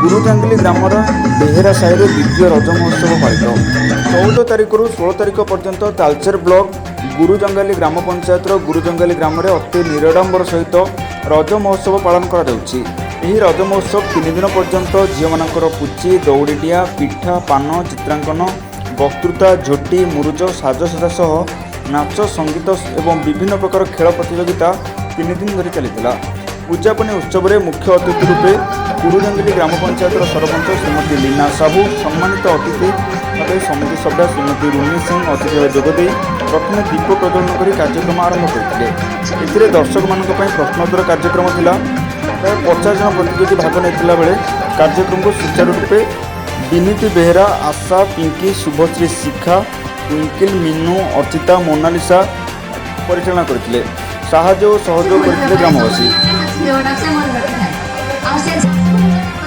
ଗୁରୁଜାଙ୍ଗଲି ଗ୍ରାମର ବେହେରା ସାହିରେ ଦ୍ୱିତୀୟ ରଜ ମହୋତ୍ସବ ପାଳିତ। 14 ତାରିଖରୁ 16 ତାରିଖ ପର୍ଯ୍ୟନ୍ତ ତାଳଚେର ବ୍ଲକ ଗୁରୁଜଙ୍ଗାଲି ଗ୍ରାମ ପଞ୍ଚାୟତର ଗୁରୁଜଙ୍ଗାଲି ଗ୍ରାମରେ ଅତି ନିରାଡମ୍ବର ସହିତ ରଜ ମହୋତ୍ସବ ପାଳନ କରାଯାଉଛି। ଏହି ରଜ ମହୋତ୍ସବ 3 ଦିନ ପର୍ଯ୍ୟନ୍ତ ଝିଅମାନଙ୍କର ପୁଚି, ଦଉଡ଼ି ଡିଆଁ, ପିଠା, ପାନ, ଚିତ୍ରାଙ୍କନ, ବକ୍ତୃତା, ଝୋଟି, ମୁରୁଜ, ସାଜସଜ୍ଜା ସହ ନାଚ, ସଙ୍ଗୀତ ଏବଂ ବିଭିନ୍ନ ପ୍ରକାର ଖେଳ ପ୍ରତିଯୋଗିତା 3 ଦିନ ଧରି ଚାଲିଥିଲା। ଉଦଯାପନୀ ଉତ୍ସବରେ ମୁଖ୍ୟ ଅତିଥି ରୂପେ କୁରୁଜଙ୍ଗଲି ଗ୍ରାମ ପଞ୍ଚାୟତର ସରପଞ୍ଚ ଶ୍ରୀମତୀ ଲୀନା ସାହୁ, ସମ୍ମାନିତ ଅତିଥି ଭାବେ ସମିତି ସଭ୍ୟା ଶ୍ରୀମତୀ ରୁନି ସିଂ ଅତିଥି ଭାବେ ଯୋଗଦେଇ ପ୍ରଥମେ ଦୀପ ପ୍ରଜ୍ୱଳନ କରି କାର୍ଯ୍ୟକ୍ରମ ଆରମ୍ଭ କରିଥିଲେ। ଏଥିରେ ଦର୍ଶକମାନଙ୍କ ପାଇଁ ପ୍ରଶ୍ନୋତ୍ତର କାର୍ଯ୍ୟକ୍ରମ ଥିଲା। ପ୍ରାୟ 50 ଜଣ ପ୍ରତିଯୋଗୀ ଭାଗ ନେଇଥିଲା ବେଳେ କାର୍ଯ୍ୟକ୍ରମକୁ ସୁଚାରୁ ରୂପେ ବିନୀତି ବେହେରା, ଆଶା, ପିଙ୍କି, ଶୁଭଶ୍ରୀ, ଶିଖା, ଟ୍ୱିଙ୍କିଲ୍, ମିନୁ, ଅର୍ଚିତା, ମୋନାଲିସା ପରିଚାଳନା କରିଥିଲେ। ସାହାଯ୍ୟ ଓ ସହଯୋଗ କରିଥିଲେ ଗ୍ରାମବାସୀ। ସ୍ନେହଟା ସେ ମନେ ରଖିଥାଏ ଆଉ ସେ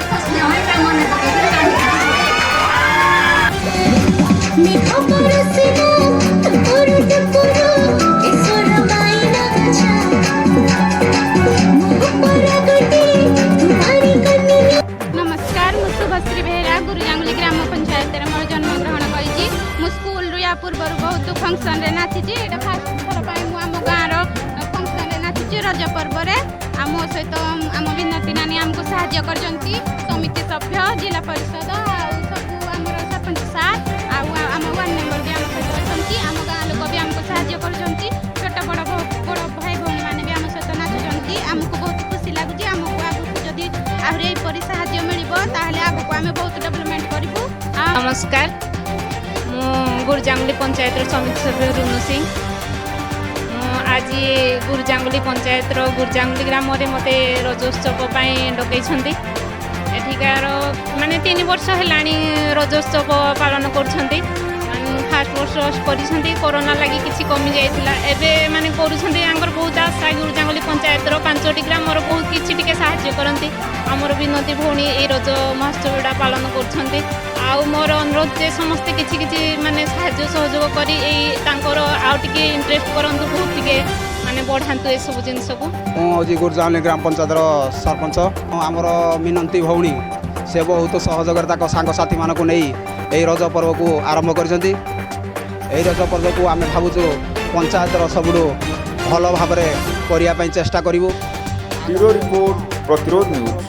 କଥା ସ୍ନେହ ହିଁ ମନେ ପକେଇକରି କାଢିଥାଏ। ମେଘ ବରଷିଲା ଟୁପୁରୁ ଟୁପୁରୁ, ଈଶ୍ୱର ମାଇନା ଛା ମୋ ପରାଗଟି ତୁମାରି କନିଆ। ନମସ୍କାର, ମୁଁ ଶୁଭଶ୍ରୀ ବେହେରା, ଗୁରୁଜାଙ୍ଗୁଲି ଗ୍ରାମ ପଞ୍ଚାୟତରେ ମୋର ଜନ୍ମଗ୍ରହଣ କରିଛି। ମୁଁ ସ୍କୁଲରୁ ୟା ପୂର୍ବରୁ ବହୁତ ଫଙ୍କସନରେ ନାଚିଛି। ଏଇଟା ଫାଷ୍ଟ ଥର ପାଇଁ ମୁଁ ଆମ ଗାଁର ଫଙ୍କସନରେ ନାଚୁଛି ରଜ ପର୍ବରେ। ଆଉ ମୋ ସହିତ ଆମ ବିନତି ନାନୀ ଆମକୁ ସାହାଯ୍ୟ କରିଛନ୍ତି, ସମିତି ସଭ୍ୟ, ଜିଲ୍ଲା ପରିଷଦ ଆଉ ସବୁ ଆମର ସରପଞ୍ଚ ସାର୍ ଆଉ ଆମ ୱାର୍ଡ ମେମ୍ବର ବି ଆମ ସହିତ ଅଛନ୍ତି। ଆମ ଗାଁ ଲୋକ ବି ଆମକୁ ସାହାଯ୍ୟ କରୁଛନ୍ତି। ଛୋଟ ବଡ଼ ବଡ଼ ଭାଇ ଭଉଣୀମାନେ ବି ଆମ ସହିତ ନାଚୁଛନ୍ତି। ଆମକୁ ବହୁତ ଖୁସି ଲାଗୁଛି। ଆମକୁ ଆଗକୁ ଯଦି ଆହୁରି ଏହିପରି ସାହାଯ୍ୟ ମିଳିବ, ତାହେଲେ ଆଗକୁ ଆମେ ବହୁତ ଡେଭଲପମେଣ୍ଟ କରିବୁ ଆଉ ନମସ୍କାର, ମୁଁ ଗୁରୁଜାଙ୍ଗୁଲି ପଞ୍ଚାୟତର ସମିତି ସଭ୍ୟ ରୁନୁ ସିଂ। ମୁଁ ଆଜି ଗୁରୁଜାଙ୍ଗୁଲି ପଞ୍ଚାୟତର ଗୁରୁଜାଙ୍ଗୁଲି ଗ୍ରାମରେ ମୋତେ ରଜୋତ୍ସବ ପାଇଁ ଡକେଇଛନ୍ତି। ଏଠିକାର ମାନେ 3 ବର୍ଷ ହେଲାଣି ରଜୋତ୍ସବ ପାଳନ କରୁଛନ୍ତି। ଫାଷ୍ଟ ବର୍ଷ କରିଛନ୍ତି, କରୋନା ଲାଗି କିଛି କମି ଯାଇଥିଲା। ଏବେ ମାନେ କରୁଛନ୍ତି। ତାଙ୍କର ବହୁତ ଆଶା। ଗୁରୁଜାଙ୍ଗୁଲି ପଞ୍ଚାୟତର ପାଞ୍ଚଟି ଗ୍ରାମର ବହୁତ କିଛି ଟିକେ ସାହାଯ୍ୟ କରନ୍ତି। ଆମର ବିନତି ଭଉଣୀ ଏଇ ରଜ ମହୋତ୍ସବଟା ପାଳନ କରୁଛନ୍ତି। ଆଉ ମୋର ଅନୁରୋଧ ଯେ ସମସ୍ତେ କିଛି କିଛି ମାନେ ସାହାଯ୍ୟ ସହଯୋଗ କରି ଏଇ ତାଙ୍କର ଆଉ ଟିକେ ଇଣ୍ଟରେଷ୍ଟ କରନ୍ତୁ, ବହୁତ ଟିକେ ମାନେ ବଢ଼ାନ୍ତୁ ଏସବୁ ଜିନିଷକୁ। ମୁଁ ହେଉଛି ଗୁରୁଜାଉଲି ଗ୍ରାମ ପଞ୍ଚାୟତର ସରପଞ୍ଚ। ଆମର ମିନନ୍ତି ଭଉଣୀ, ସେ ବହୁତ ସହଯୋଗରେ ତାଙ୍କ ସାଙ୍ଗସାଥିମାନଙ୍କୁ ନେଇ ଏହି ରଜ ପର୍ବକୁ ଆରମ୍ଭ କରିଛନ୍ତି। ଏହି ରଜ ପର୍ବକୁ ଆମେ ଭାବୁଛୁ ପଞ୍ଚାୟତର ସବୁଠୁ ଭଲ ଭାବରେ କରିବା ପାଇଁ ଚେଷ୍ଟା କରିବୁ। ବ୍ୟୁରୋ ରିପୋର୍ଟ, ପ୍ରତିରୋଧ ନ୍ୟୁଜ୍।